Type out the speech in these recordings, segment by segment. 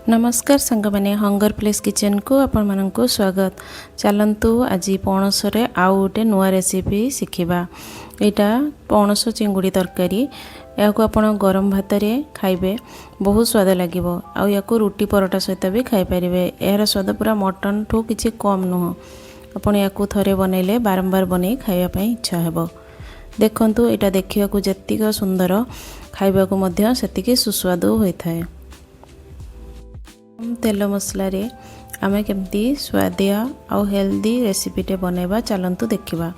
ନମସ୍କାର ସାଙ୍ଗମାନେ, hunger place କିଚେନ୍କୁ ଆପଣମାନଙ୍କୁ ସ୍ୱାଗତ। ଚାଲନ୍ତୁ, ଆଜି ପଣସରେ ଆଉ ଗୋଟେ ନୂଆ ରେସିପି ଶିଖିବା। ଏଇଟା ପଣସ ଚିଙ୍ଗୁଡ଼ି ତରକାରୀ। ଏହାକୁ ଆପଣ ଗରମ ଭାତରେ ଖାଇବେ, ବହୁତ ସ୍ୱାଦ ଲାଗିବ। ଆଉ ୟାକୁ ରୁଟି ପରଟା ସହିତ ବି ଖାଇପାରିବେ। ଏହାର ସ୍ୱାଦ ପୁରା ମଟନ୍ଠୁ କିଛି କମ୍ ନୁହଁ। ଆପଣ ୟାକୁ ଥରେ ବନେଇଲେ ବାରମ୍ବାର ବନେଇ ଖାଇବା ପାଇଁ ଇଚ୍ଛା ହେବ। ଦେଖନ୍ତୁ, ଏଇଟା ଦେଖିବାକୁ ଯେତିକି ସୁନ୍ଦର, ଖାଇବାକୁ ମଧ୍ୟ ସେତିକି ସୁସ୍ୱାଦୁ ହୋଇଥାଏ। କମ୍ ତେଲ ମସଲାରେ ଆମେ କେମିତି ସୁଆଦିଆ ଆଉ ହେଲ୍ଦି ରେସିପିଟେ ବନେଇବା, ଚାଲନ୍ତୁ ଦେଖିବା।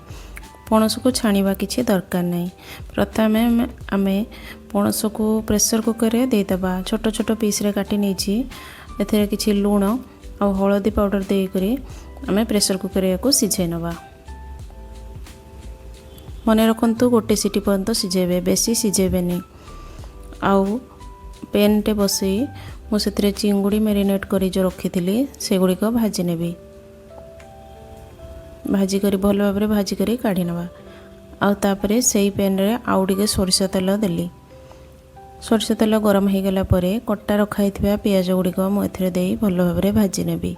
ପଣସକୁ ଛାଣିବା କିଛି ଦରକାର ନାହିଁ। ପ୍ରଥମେ ଆମେ ପଣସକୁ ପ୍ରେସର କୁକରରେ ଦେଇଦେବା। ଛୋଟ ଛୋଟ ପିସ୍ରେ କାଟି ନେଇଛି। ଏଥିରେ କିଛି ଲୁଣ ଆଉ ହଳଦୀ ପାଉଡ଼ର ଦେଇକରି ଆମେ ପ୍ରେସର କୁକରରେ ୟାକୁ ସିଝାଇ ନେବା। ମନେ ରଖନ୍ତୁ, ଗୋଟେ ସିଟି ପର୍ଯ୍ୟନ୍ତ ସିଝେଇବେ, ବେଶୀ ସିଝେଇବେନି। ଆଉ ପେନ୍ଟେ ବସେଇ ମୁଁ ସେଥିରେ ଚିଙ୍ଗୁଡ଼ି ମ୍ୟାରିନେଟ୍ କରି ଯେଉଁ ରଖିଥିଲି, ସେଗୁଡ଼ିକ ଭାଜି ନେବି। ଭାଜି କରି, ଭଲ ଭାବରେ ଭାଜି କରି କାଢ଼ି ନେବା। ଆଉ ତାପରେ ସେଇ ପ୍ୟାନ୍ରେ ଆଉ ଟିକେ ସୋରିଷ ତେଲ ଦେଲି। ସୋରିଷ ତେଲ ଗରମ ହୋଇଗଲା ପରେ କଟା ରଖା ହେଇଥିବା ପିଆଜ ଗୁଡ଼ିକ ମୁଁ ଏଥିରେ ଦେଇ ଭଲ ଭାବରେ ଭାଜି ନେବି।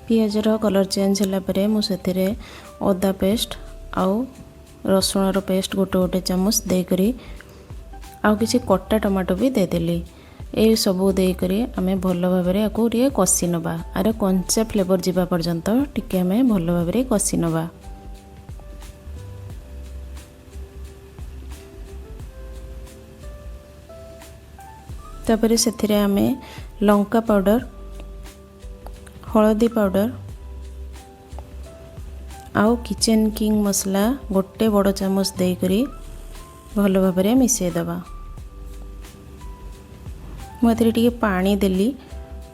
ପିଆଜର କଲର୍ ଚେଞ୍ଜ ହେଲା ପରେ ମୁଁ ସେଥିରେ ଅଦା ପେଷ୍ଟ ଆଉ ରସୁଣର ପେଷ୍ଟ ଗୋଟେ ଗୋଟେ ଚାମଚ ଦେଇକରି ଆଉ କିଛି କଟା ଟମାଟୋ ବି ଦେଇଦେଲି। ଏସବୁ ଦେଇକରି ଆମେ ଭଲ ଭାବରେ ୟାକୁ ଟିକେ କଷି ନେବା। ଆର କଞ୍ଚା ଫ୍ଲେଭର୍ ଯିବା ପର୍ଯ୍ୟନ୍ତ ଟିକେ ଆମେ ଭଲ ଭାବରେ କଷି ନେବା। ତାପରେ ସେଥିରେ ଆମେ ଲଙ୍କା ପାଉଡ଼ର, ହଳଦୀ ପାଉଡ଼ର ଆଉ କିଚେନ୍ କିଙ୍ଗ ମସଲା ଗୋଟେ ବଡ଼ ଚାମଚ ଦେଇକରି ଭଲ ଭାବରେ ମିଶାଇ ଦେବା। ମୁଁ ଏଥିରେ ଟିକେ ପାଣି ଦେଲି,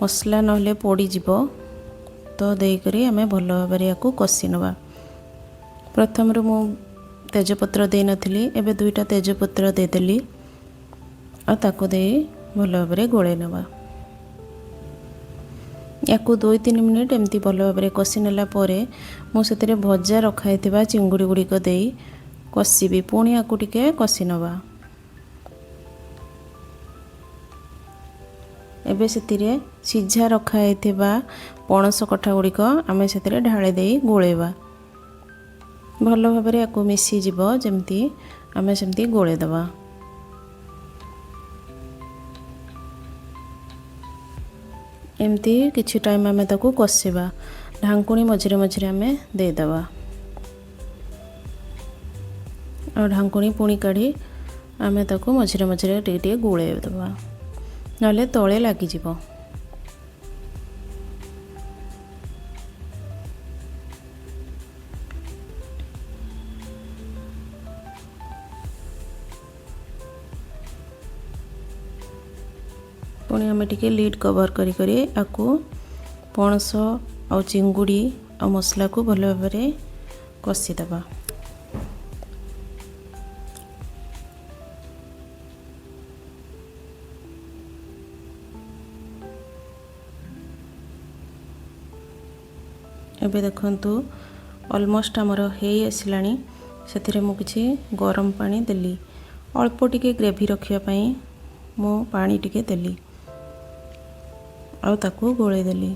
ମସଲା ନହେଲେ ପୋଡ଼ିଯିବ ତ। ଦେଇକରି ଆମେ ଭଲ ଭାବରେ ୟାକୁ କଷି ନେବା। ପ୍ରଥମରୁ ମୁଁ ତେଜପତ୍ର ଦେଇନଥିଲି, ଏବେ ଦୁଇଟା ତେଜପତ୍ର ଦେଇଦେଲି। ଆଉ ତାକୁ ଦେଇ ଭଲ ଭାବରେ ଗୋଳେଇ ନେବା। ୟାକୁ 2-3 ମିନିଟ୍ ଏମିତି ଭଲ ଭାବରେ କଷି ନେଲା ପରେ ମୁଁ ସେଥିରେ ଭଜା ରଖା ହେଇଥିବା ଚିଙ୍ଗୁଡ଼ି ଗୁଡ଼ିକ ଦେଇ କଷିବି। ପୁଣି ୟାକୁ ଟିକେ କଷି ନେବା। ଏବେ ସେଥିରେ ସିଝା ରଖା ହେଇଥିବା ପଣସ କଠା ଗୁଡ଼ିକ ଆମେ ସେଥିରେ ଢାଳି ଦେଇ ଗୋଳେଇବା। ଭଲ ଭାବରେ ୟାକୁ ମିଶିଯିବ ଯେମିତି, ଆମେ ସେମିତି ଗୋଳେଇ ଦେବା। ଏମିତି କିଛି ଟାଇମ୍ ଆମେ ତାକୁ କଷିବା। ଢାଙ୍କୁଣୀ ମଝିରେ ମଝିରେ ଆମେ ଦେଇଦେବା ଆଉ ଢାଙ୍କୁଣୀ ପୁଣି କାଢ଼ି ଆମେ ତାକୁ ମଝିରେ ମଝିରେ ଟିକେ ଟିକେ ଗୋଳେଇ ଦେବା, ନହେଲେ ତଳେ ଲାଗିଯିବ। ପୁଣି ଆମେ ଟିକେ ଲିଡ୍ କଭର୍ କରି କରି ଆକୁ ପଣସ ଆଉ ଚିଙ୍ଗୁଡ଼ି ଆଉ ମସଲାକୁ ଭଲ ଭାବରେ କଷିଦେବା। ଏବେ ଦେଖନ୍ତୁ, ଅଲମୋଷ୍ଟ ଆମର ହେଇ ଆସିଲାଣି। ସେଥିରେ ମୁଁ କିଛି ଗରମ ପାଣି ଦେଲି। ଅଳ୍ପ ଟିକେ ଗ୍ରେଭି ରଖିବା ପାଇଁ ମୁଁ ପାଣି ଟିକେ ଦେଲି ଆଉ ତାକୁ ଗୋଳେଇ ଦେଲି।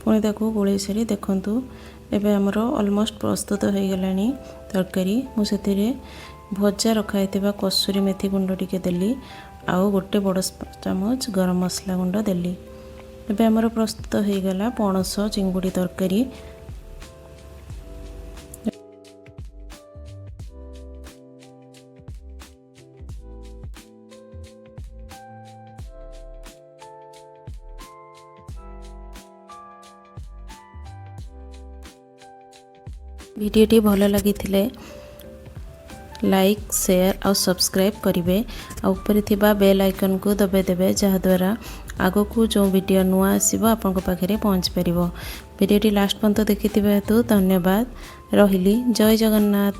ପୁଣି ତାକୁ ଗୋଳେଇ ସାରି ଦେଖନ୍ତୁ, ଏବେ ଆମର ଅଲମୋଷ୍ଟ ପ୍ରସ୍ତୁତ ହୋଇଗଲାଣି ତରକାରୀ। ମୁଁ ସେଥିରେ ଭଜା ରଖା ହେଇଥିବା କସୁରୀ ମେଥି ଗୁଣ୍ଡ ଟିକେ ଦେଲି ଆଉ ଗୋଟେ ବଡ଼ ଚାମଚ ଗରମ ମସଲା ଗୁଣ୍ଡ ଦେଲି। ଏବେ ଆମର ପ୍ରସ୍ତୁତ ହୋଇଗଲା ପଣସ ଚିଙ୍ଗୁଡ଼ି ତରକାରୀ। ଭିଡ଼ିଓଟି ଭଲ ଲାଗିଥିଲେ ଲାଇକ୍, ସେୟାର ଆଉ ସବସ୍କ୍ରାଇବ୍ କରିବେ ଆଉ ଉପରେ ଥିବା ବେଲ୍ ଆଇକନ୍କୁ ଦବାଇ ଦେବେ, ଯାହାଦ୍ୱାରା ଆଗକୁ ଯେଉଁ ଭିଡ଼ିଓ ନୂଆ ଆସିବ, ଆପଣଙ୍କ ପାଖରେ ପହଞ୍ଚି ପାରିବ। ଭିଡ଼ିଓଟି ଲାଷ୍ଟ ପର୍ଯ୍ୟନ୍ତ ଦେଖିଥିବା ହେତୁ ଧନ୍ୟବାଦ। ରହିଲି, ଜୟ ଜଗନ୍ନାଥ।